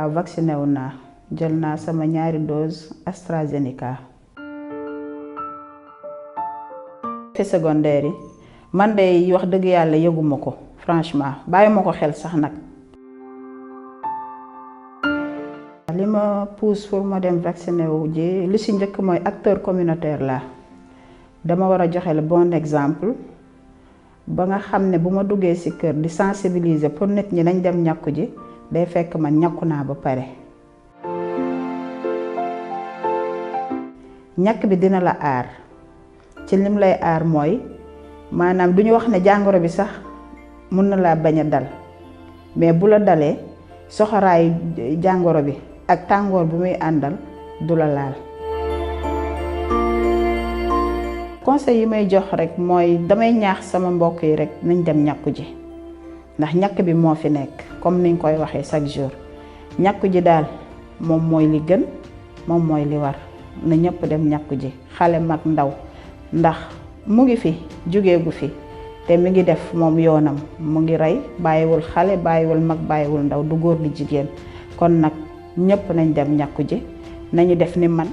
waaw vacciné wu naa jël naa sama ñaari dose AstraZeneca. effet secondaire yi man de wax dëgg yàlla yëguma ko franchement bàyyima ko xel sax nag. li ma pousse pour ma dem vacciné wu ji li ci njëkk mooy acteur communautaire la dama war a joxe le bon exemple ba nga xam ne bu ma duggee ci kër di sensibiliser pour nit ñi nañ dem ñàkku ji day fekk man ñàkku naa ba pare. ñàkk bi dina la aar ci lim lay aar mooy maanaam duñu wax ne jàngoro bi sax mun na laa bañ a dal mais bu la dalee soxoraayu jàngoro bi ak tàngoor bi muy àndal du la laal. conseil yi may jox rek mooy damay ñaax sama mbokk yi rek nañ dem ñàkku ji ndax ñàkk bi moo fi nekk comme niñ koy waxee chaque jour ñàkku ji daal moom mooy li gën moom mooy li war na ñëpp dem ñàkku ji xale mag ndaw ndax mu ngi fi jógeegu fi te mi ngi def moom yoonam mu ngi rey bàyyiwul xale bàyyiwul mag bàyyiwul ndaw du góor di jigéen kon nag ñëpp nañ dem ñàkku ji nañu def ni man.